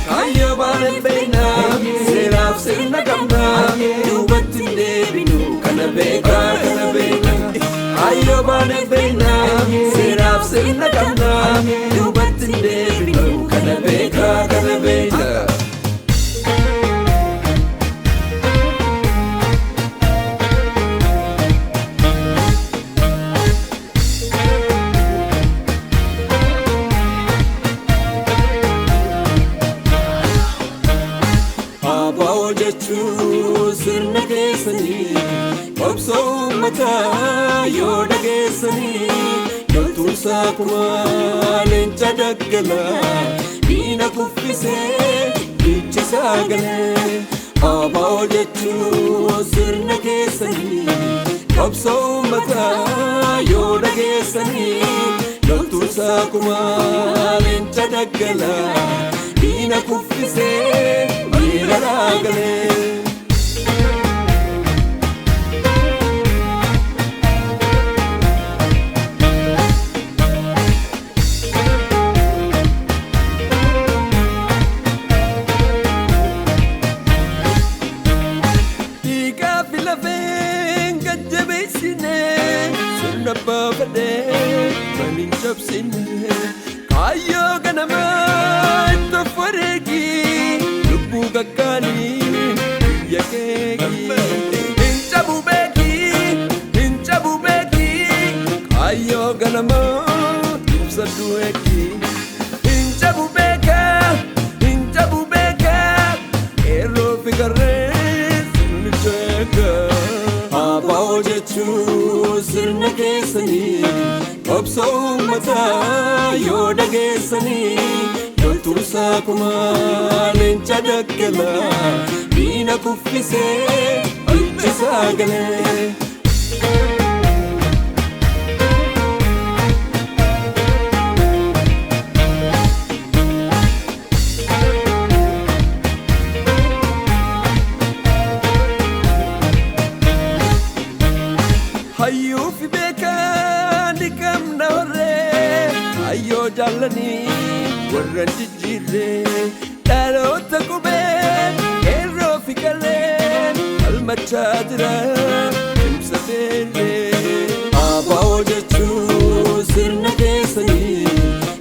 Kaayyoo baanee beeknaa, seeraaf sirna qabnaa, duubatti hin deebinu, kana beekaa, kana beekna. Kaayyoo baanee beeknaa, seeraaf sirna qabnaa, duubatti hin deebinu, kana beekaa, kana beekna. Abaa'oo jechuun sirna keessanii, qabsoo uummataa yoo dhageessanii, loltuun saakumaa leenca daggalaa diina kuffisee dhiichisaa galee. Abaa'oo jechuun sirna keessanii, qabsoo uummataa yoo dhageessanii, loltuun saakumaa leenca daggalaa diina kuffisee miira galee. Dhiigaa fi lafeen gajjabeessine, sirna baafadhee kan hin cabsine, kaayyoo ganamaa itti of wareegi, lubbuu gaggaanii biyya keegi. Hin cabu beeki, hin cabu beeki, kaayyoo ganamaa ibsadhu eegi. Hin cabu beekaa, hin cabu beekaa, qeerroo fi qarree sirnicha eegaa. Abaa'oo jechuun sirna keessanii, qabsoo uummataa yoo dhageessanii, loltuun saakumaa leenca daggalaa diina kuffisee dhiichisaa galee. Hayyuu fi beekaa ni qabna horree, hayyoo jaallanii warra hin jijjiirree, dhaloota qubee qeerroo fi qalleen falmachaa jira cimsateerree. Abaa'oo jechuun sirna keessanii,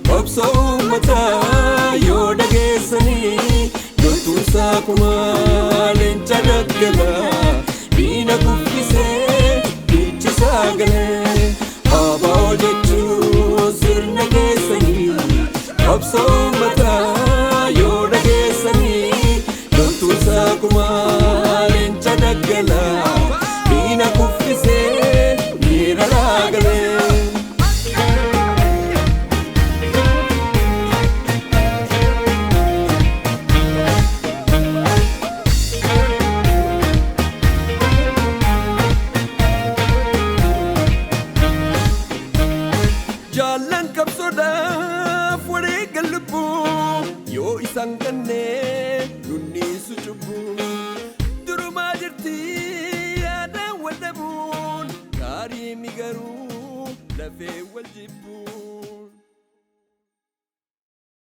qabsoo uummataa yoo dhageessanii, loltuun saakumaa leenca daggalaa diina kuffisee dhiichisaa galee. Abaa'oo jechuun sirna keessanii, qabsoo uummataa yoo dhageessanii, loltuun saakumaa leenca daggalaa diina kuffisee miira galee. Jaallan qabsoodhaaf wareega lubbuu yoo isaan kanneen nunniisu cubbuu, durumaa jirti yaadaan wal dhabuun gaarii mi garuu lafee wal jibbu.